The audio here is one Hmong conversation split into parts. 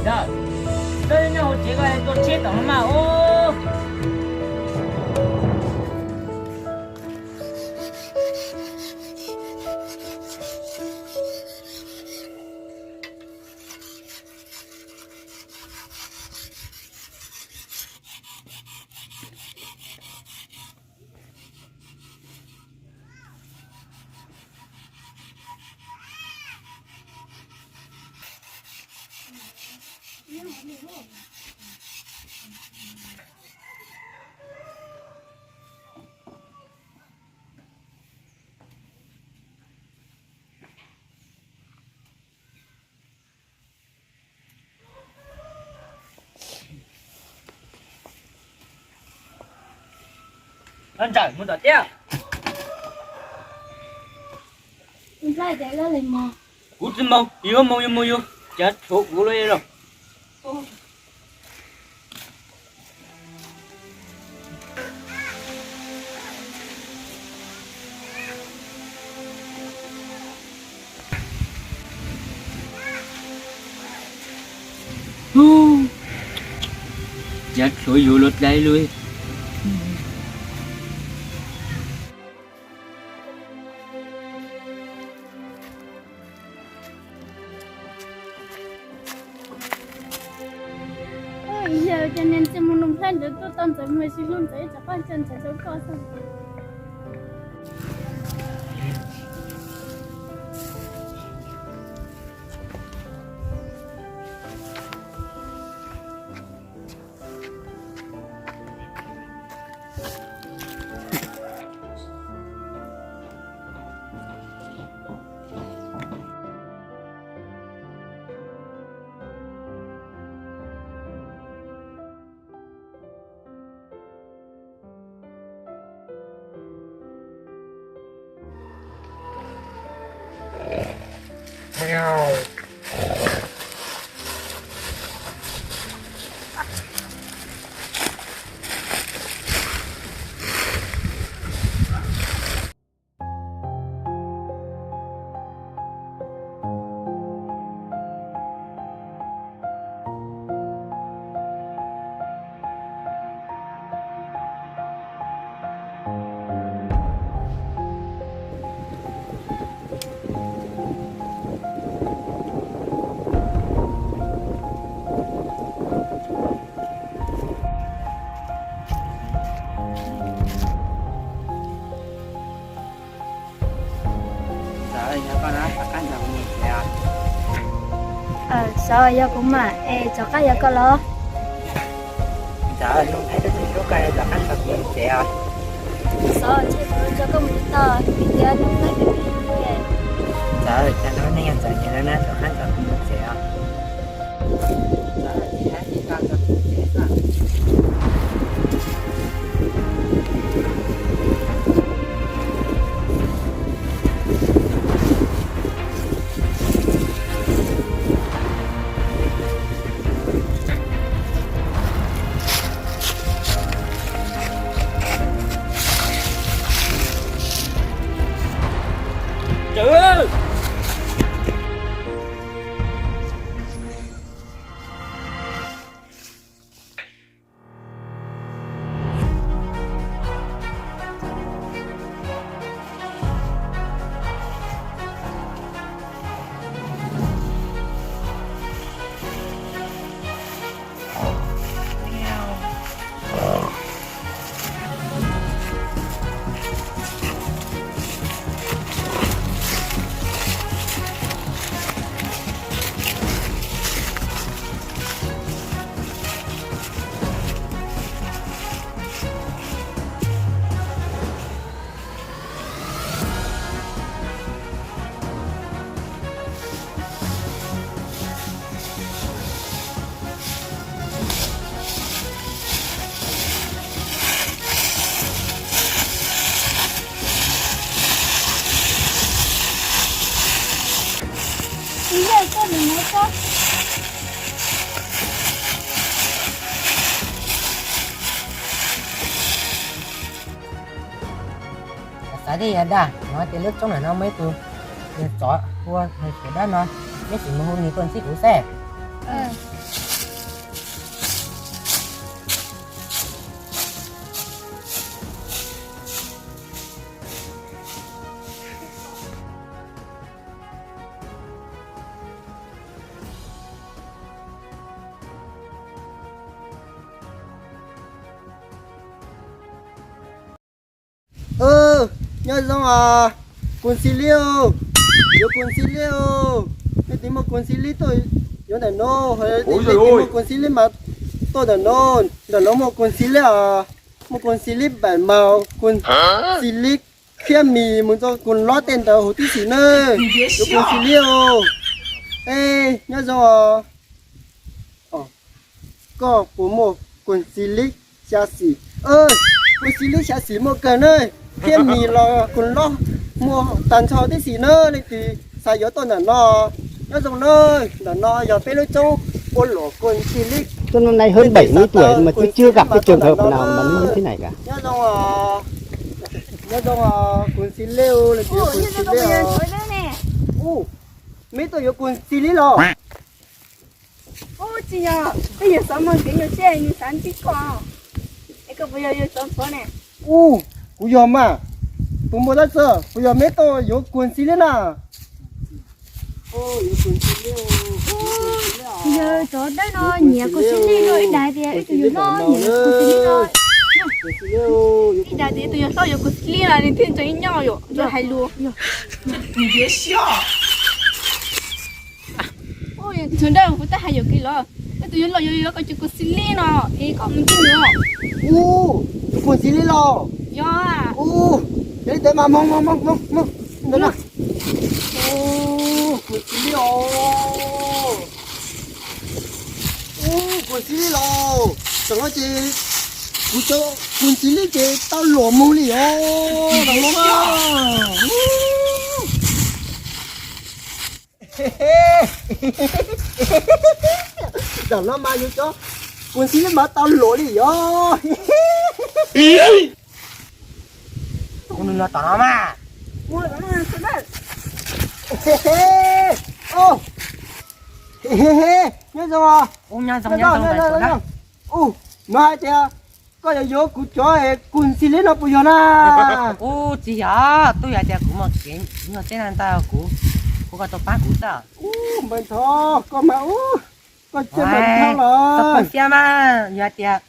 Yog, koj nyob hauv tsev koj tuaj tsheb tom no mas os. Ntawm mus tom tiaj. Kuv tsis mus, yuav mus yuav mus yuav, cav tshuav kuv lawm los. Cav tshuav yuav luag dlai lawm. Yog cov niag txiv mus nug Nplhaib ntawd tuaj tau Ntxawm mus, tsis hlub Ntxawm ib tsam pab coj Ntxawm rau koj xwb. Ntxawm, yog koj na, rov qab nrog kuv mus tsev os. Xyov yog kuv mas es rov qab yog koj los. Ntxawm, Nuj Nplhaib twb tsis hlub koj, rov qab nrog kuv mus tsev os. Xyov, ntshe kuv yuav nrog koj mus tsis tau, vim tias Nuj Nplhaib twb tsis hlub kuv. Ntxawm, cas no nej yog Ntxawm niam lawm na, rov qab nrog kuv mus tsev os. Ej, yog dag, hnov tias lub roob ntawm no muaj ib tug yawg tsov hu ua Suav Dab no, neb sim mus hu nws tuaj ntsib kuv seb. Nyob zoo os, kuv Xi Lib, yuav kuv Xi Lib, nej twb muaj kuv Xi Lib tuaj yuav ntawm no, nej twb muaj kuv Xi Lib mas tuaj ntawm no, ntawm no muaj kuv Xi Lib os, muaj kuv Xi Lib npaim mas kuv Xi Lib khiab mis mus txog kuv lob tej ntawd huv tib si na, yuav kuv Xi Lib. Ej, nyob zoo os. Koj puas muaj kuv Xi Lib xya xim? Kuv Xi Lib xya xim muaj kawg na, khiab mis los kuv lob muaj tag nrho tib si na, leej twg xav yuav tuaj ntawm no. Nyob zoo na, ntawm no yog peb lub roob ua luam kuv Xi Lib. Tôi năm nay hơn bảy mươi tuổi mà tôi chưa gặp cái trường hợp nào mà nó như thế này cả. Nyob zoo, nyob zoo, kuv Xi Lib, leej twg yuav kuv Xi Lib? Ub, meb tuaj yuav kuv Xi Lib los? Ub, tsis yog, twb yog xov mas kev nyuaj siab nws xav ntsib koj. Es koj puas yog yawg tsov ntxhuav ne? Ub, kuv yog mas. Tus npua tab txawj, puas yog meb tuaj yuav kuv Xi Lib na? Yawg tsov dawb no nyiam kuv Xi Lib dua, ib dag tias ib tug yawg hlob nyiam kuv Xi Lib no. Ib dag tias ib tug yawg hlob yuav kuv Xi Lib no nws thiaj tseem nyob yuav hais lus. Tus dawb, kuv twb hais yuam kev los, tus yawg laus yuav yuav koj cov kuv Xi Lib no, es koj mus ntsib nws. Ub, kuv Xi Lib los? Yog. Ub, yog li ntawd mas mus mus mus mus mus ntawd na. Ub, kuv Xi Lib os. Ub, kuv Xi Lib los? Tam no ces kuv cov kuv Xi Lib ces tau luam mus li os. Tam no mas yus cov kuv Xi Lib mas tau luam li os. Kuv nws los tom no mas. Nyob zoo os. Nyob zoo. Ub, nws hais tias koj yuav yuav kuv cov kuv Xi Lib no puas yog na? Ub, tsis yog, twb yog tias kuv muaj kev nyuaj siab na, ntawd kuv, kuv, koj tuaj pab kuv xwb. Ub, npawg ntxhov, koj mas ub, koj cia npawg ntxhov los. Koj phooj siab mas, yog tias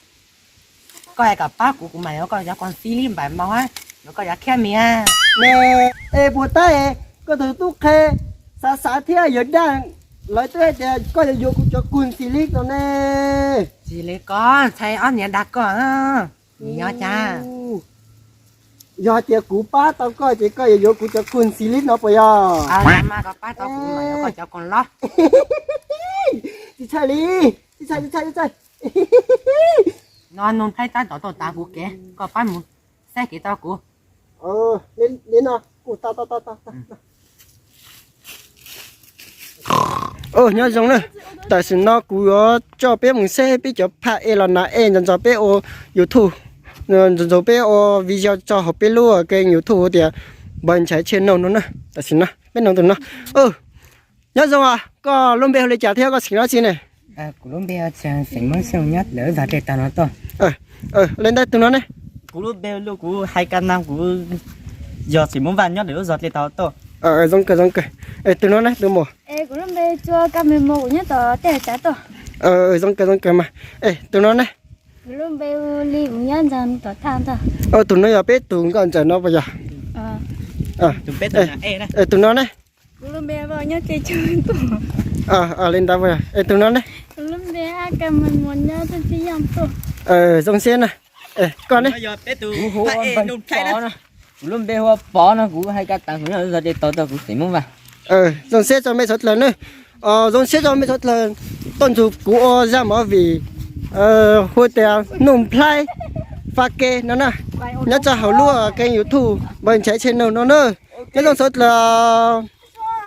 koj hais kom pab kuv, kuv mam yuav koj cov kuv Xi Lib npaim mos, yuav koj cov khiab mis. Ne, es puas tab, koj tus tub qhe xav xav thiab yawg daj, lawv twb hais tias koj yuav yuav kuv cov kuv Xi Lib no ne. Tsis li koj, ntshai ob niam dag koj. Nyob cas? Yog tias kuv pab tau koj ces koj yuav yuav kuv cov kuv Xi Lib no puas yog? Mas koj pab tau kuv mas yuav koj cov kuv los. Tsis tshaj li, tsis tshaj, tsis tshaj, tsis tshaj. No nug Nplhaib tab tom tuaj tav kuv kev, koj pab mus saib kev rau kuv. Li no, kuv tau tau tau tau. Nyob zoo na, tam sim no kuv yuav coj peb mus saib peb cov phaj ej los nas ej ntxov ntxov peb ua YouTube, ntxov ntxov peb ua video tso hauv peb lub kênh YouTube tias Npawg Nchaiv Channel no na. Tam sim no peb nug tus no. Nyob zoo os, koj lub npe hu li cas thiab koj xeem dab tsi ne? Kuv lub npe xeem Hmoob Xyooj nyob lawv zos dej tag no tuaj. Li ntawd tus no ne? Kuv lub npe kuv hais ka na kuv yog xeem Hmoob Vaj nyob lawv lub zos dej tag tuaj. Zoo kawg zoo kawg. Es tus no ne tus muam? Kuv lub npe Tsua Ka Me Mo, kuv nyob tom tej cav tuaj. Zoo kawg zoo kawg mas. Es tus no ne? Kuv lub npe Li, kuv nyob ntawm tom thaj ntag. Tus no yog peb tus nkauj ntsawm no puas yog? Tus no ne? Kuv lub npe nyob tej cav tuaj. Li ntawd puas yog? Es tus no ne? Kuv lub npe Ka Me Mo nyob tej tib yaj tuaj. Zoo siab na. Koj ne? Kuv lub npe hu ua Pov no, kuv hais ka tas kuv nyob zos dej tag tuaj, kuv xeem Hmoob Vaj. Zoo siab tso mej sawv dlawg ne. Zoo siab tso mej sawv dlawg tuaj nrug kuv ua zaj movie hu tias Nuj Nplhaib Fa Ke no na. Nyob rau hauv lub kênh YouTube Npawg Nchaiv Channel no na. Nyob zoo sawv dlawg.